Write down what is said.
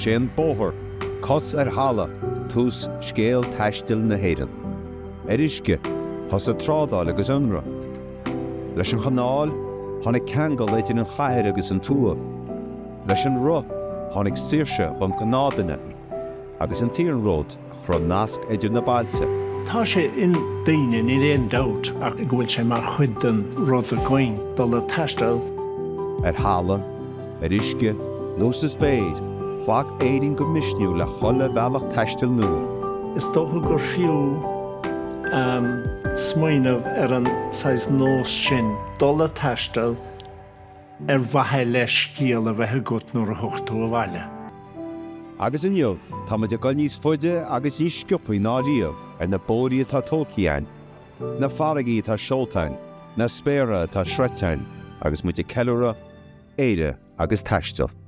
Sé an bóthar, cos ar thalamh, tús scéal taistil na hÉireann. Ar uisce, thosaigh trádáil agus ionradh. Leis an chanáil, tháinig ceangal idir an chathair agus an tuath. Leis an roth, tháinig saoirse don ghnáthduine. Agus an t-iarnród a chruth nasc idir na bailte. Tá sé i ndaoine, níl aon dabht ach go bhfuil sé mar chuid den rud againn, dul ag taisteal. Ar thalamh, ar uisce nó sa spéir, ghlac Éirinn go misniúil le chuile bhealach taistil nua. Is dócha gur fiú smaoineamh ar an saghas nós sin, dul ag taisteal ar mhaithe le scéal a bheith agat nuair a thiocfaidh tú abhaile. Agus inniu, táimid ag dul níos faide agus níos sciobthaí ná riamh ar na bóithrí atá tógtha againn, na farraigí atá seolta againn, na spéartha atá sroichte againn agus muid ag ceiliúradh Éire agus Taisteal.